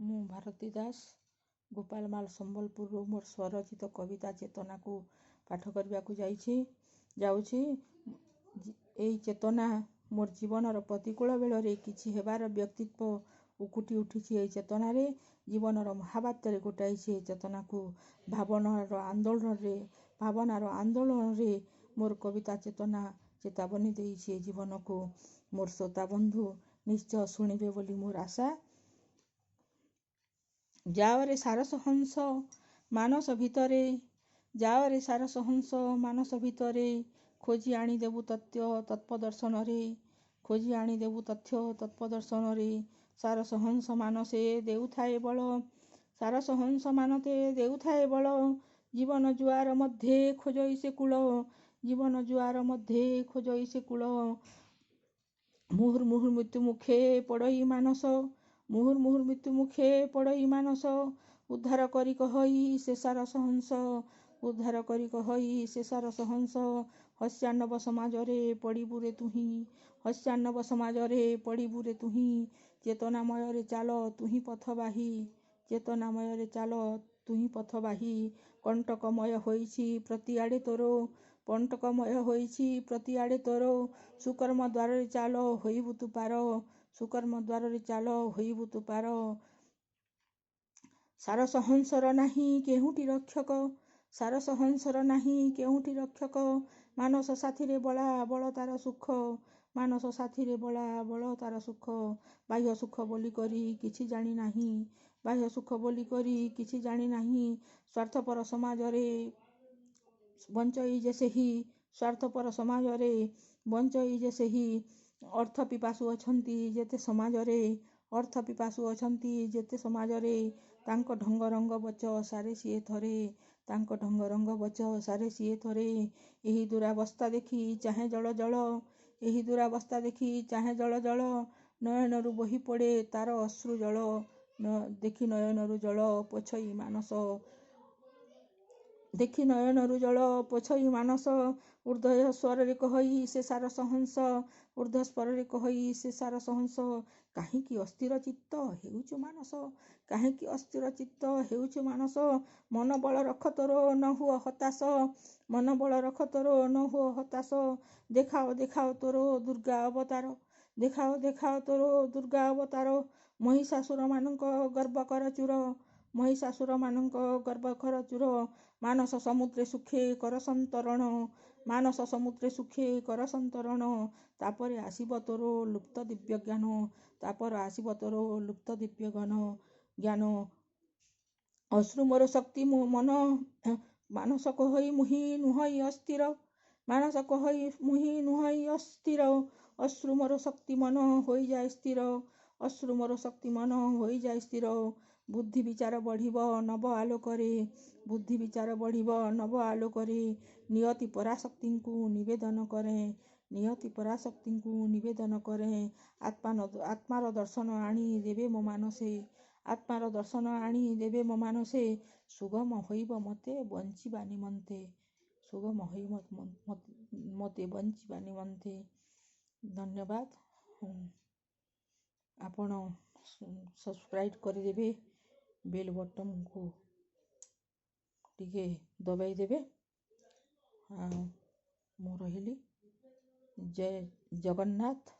ମୁଁ ଭାରତୀ ଦାସ, ଗୋପାଳମାଲ, ସମ୍ବଲପୁରରୁ ମୋର ସ୍ୱରଚିତ କବିତା ଚେତନାକୁ ପାଠ କରିବାକୁ ଯାଉଛି। ଏଇ ଚେତନା ମୋର ଜୀବନର ପ୍ରତିକୂଳ ବେଳରେ କିଛି ହେବାର ବ୍ୟକ୍ତିତ୍ୱ ଉକୁଟି ଉଠିଛି ଏଇ ଚେତନାରେ। ଜୀବନର ମହାବାତ୍ୟାରେ ଗୋଟାଇଛି ଏ ଚେତନାକୁ। ଭାବନାର ଆନ୍ଦୋଳନରେ ମୋର କବିତା ଚେତନା ଚେତାବନୀ ଦେଇଛି ଏ ଜୀବନକୁ। ମୋର ଶ୍ରୋତା ବନ୍ଧୁ ନିଶ୍ଚୟ ଶୁଣିବେ ବୋଲି ମୋର ଆଶା। ଯାଅରେ ସାରସ ହଂସ ମାନସ ଭିତରେ, ଯାଅରେ ସାରସ ହଂସ ମାନସ ଭିତରେ, ଖୋଜି ଆଣିଦେବୁ ତଥ୍ୟ ତତ୍ତ୍ୱ ଦର୍ଶନରେ, ଖୋଜି ଆଣିଦେବୁ ତଥ୍ୟ ତତ୍ତ୍ୱ ଦର୍ଶନରେ। ସାରସ ହଂସ ମାନସେ ଦେଉଥାଏ ବଳ, ସାରସ ହଂସ ମାନସେ ଦେଉଥାଏ ବଳ, ଜୀବନ ଜୁଆର ମଧ୍ୟେ ଖୋଜଇ ସେ କୂଳ, ଜୀବନ ଜୁଆର ମଧ୍ୟେ ଖୋଜଇ ସେ କୂଳ। ମୁହୁର୍ମୁହୁର୍ ମୃତ୍ୟୁ ମୁଖେ ପଡ଼ଇ ମାନସ, ମୁହୁର୍ମୁହୁର୍ ମୃତ୍ୟୁ ମୁଖେ ପଡ଼ଇ ମାନସ, ଉଦ୍ଧାର କରି କହଇ ସେ ସାରସ ହଂସ, ଉଦ୍ଧାର କରି କହଇ ସେ ସାରସ ହଂସ, ହାସ୍ୟାର୍ଣ୍ଣବ ସମାଜରେ ପଡ଼ିବୁରେ ତୁହି, ହାସ୍ୟାର୍ଣ୍ଣବ ସମାଜରେ ପଡ଼ିବୁରେ ତୁହି। ଚେତନାମୟରେ ଚାଲ ତୁହି ପଥ ବାହି, ଚେତନାମୟରେ ଚାଲ ତୁହି ପଥ ବାହି। କଣ୍ଟକମୟ ହୋଇଛି ପ୍ରତିଆଡ଼େ ତୋର, କଣ୍ଟକମୟ ହୋଇଛି ପ୍ରତିଆଡ଼େ ତୋର, ସୁକର୍ମ ଦ୍ୱାରରେ ଚାଲ ହୋଇବୁ ତୁ ପାର, ସୁକର୍ମ ଦ୍ୱାରରେ ଚାଲ ହୋଇବୁ ତୁ ପାର। ସାରସ ହଂସର ନାହିଁ କେଉଁଠି ରକ୍ଷକ, ସାରସ ହଂସର ନାହିଁ କେଉଁଠି ରକ୍ଷକ, ମାନସ ସାଥିରେ ବଳା ବଳ ତାର ସୁଖ, ମାନସ ସାଥିରେ ବଳା ବଳ ତାର ସୁଖ। ବାହ୍ୟ ସୁଖ ବୋଲି କରି କିଛି ଜାଣି ନାହିଁ, ବାହ୍ୟ ସୁଖ ବୋଲି କରି କିଛି ଜାଣି ନାହିଁ, ସ୍ୱାର୍ଥପର ସମାଜରେ ବଞ୍ଚଇ ଯେ ସେହି, ସ୍ୱାର୍ଥପର ସମାଜରେ ବଞ୍ଚଇ ଯେ ସେହି। ଅର୍ଥ ପିପାସୁ ଅଛନ୍ତି ଯେତେ ସମାଜରେ, ଅର୍ଥ ପିପାସୁ ଅଛନ୍ତି ଯେତେ ସମାଜରେ, ତାଙ୍କ ଢଙ୍ଗ ରଙ୍ଗ ବଚ ସାରେ ସିଏ ଥରେ, ତାଙ୍କ ଢଙ୍ଗ ରଙ୍ଗ ବଚ ସାରେ ସିଏ ଥରେ। ଏହି ଦୁରାବସ୍ଥା ଦେଖି ଚାହେଁ ଜଳ ଜଳ, ଏହି ଦୁରାବସ୍ଥା ଦେଖି ଚାହେଁ ଜଳ ଜଳ, ନୟନରୁ ବହି ପଡ଼େ ତାର ଅଶ୍ରୁ ଜଳ, ଦେଖି ନୟନରୁ ଜଳ ପୋଛଇ ମାନସ, ଦେଖି ନୟନରୁ ଜଳ ପୋଛଇ ମାନସ, ଉର୍ଦ୍ଧ୍ୱ ସ୍ୱରରେ କହଇ ସେ ସାରସ ହଂସ, ଉର୍ଦ୍ଧ୍ୱ ସ୍ୱରରେ କହଇ ସେ ସାରସ ହଂସ, କାହିଁକି ଅସ୍ଥିର ଚିତ୍ତ ହେଉଛୁ ମାନସ, କାହିଁକି ଅସ୍ଥିର ଚିତ୍ତ ହେଉଛୁ ମାନସ? ମନ ବଳ ରଖ ତୋର ନ ହୁଅ ହତାଶ, ମନ ବଳ ରଖ ତୋର ନ ହୁଅ ହତାଶ। ଦେଖାଅ ଦେଖାଅ ତୋର ଦୁର୍ଗା ଅବତାର, ଦେଖାଅ ଦେଖାଅ ତୋର ଦୁର୍ଗା ଅବତାର, ମହିଷାସୁରମାନଙ୍କ ଗର୍ବ କର ଚୂର, ମହିଷାସୁରମାନଙ୍କ ଗର୍ବ କର ଚୂର। ମାନସ ସମୁଦ୍ରେ ସୁଖେ କର ସନ୍ତରଣ, ମାନସ ସମୁଦ୍ରେ ସୁଖେ କର ସନ୍ତରଣ, ତାପରେ ଆସିବ ତୋର ଲୁପ୍ତ ଦିବ୍ୟ ଜ୍ଞାନ, ତାପରେ ଆସିବ ତୋର ଲୁପ୍ତ ଦିବ୍ୟ ଜ୍ଞାନ। ଅଶ୍ରୁ ମୋର ଶକ୍ତି ମନ, ମାନସ କହଇ ମୁହିଁ ନୁହଇ ଅସ୍ଥିର, ମାନସ କହଇ ମୁହିଁ ନୁହଇ ଅସ୍ଥିର, ଅଶ୍ରୁ ମୋର ଶକ୍ତି ମନ ହୋଇଯାଏ ସ୍ଥିର, ଅଶ୍ରୁ ମୋର ଶକ୍ତି ମନ ହୋଇଯାଏ ସ୍ଥିର। ବୁଦ୍ଧି ବିଚାର ବଢ଼ିବ ନବ ଆଲୋକରେ, ବୁଦ୍ଧି ବିଚାର ବଢ଼ିବ ନବ ଆଲୋକରେ। ନିୟତି ପରାଶକ୍ତିଙ୍କୁ ନିବେଦନ କରେ, ନିୟତି ପରାଶକ୍ତିଙ୍କୁ ନିବେଦନ କରେ, ଆତ୍ମାର ଦର୍ଶନ ଆଣି ଦେବେ ମୋ ମାନସେ, ଆତ୍ମାର ଦର୍ଶନ ଆଣି ଦେବେ ମୋ ମାନସେ, ସୁଗମ ହୋଇବ ମୋତେ ବଞ୍ଚିବା ନିମନ୍ତେ, ସୁଗମ ହୋଇବ ମୋତେ ବଞ୍ଚିବା ନିମନ୍ତେ। ଧନ୍ୟବାଦ। ଆପଣ ସବସ୍କ୍ରାଇବ୍ କରିଦେବେ, ବେଲ୍ ବଟନ୍କୁ ଟିକେ ଦବାଇ ଦେବେ। ଆଉ ମୁଁ ରହିଲି। ଜୟ ଜଗନ୍ନାଥ।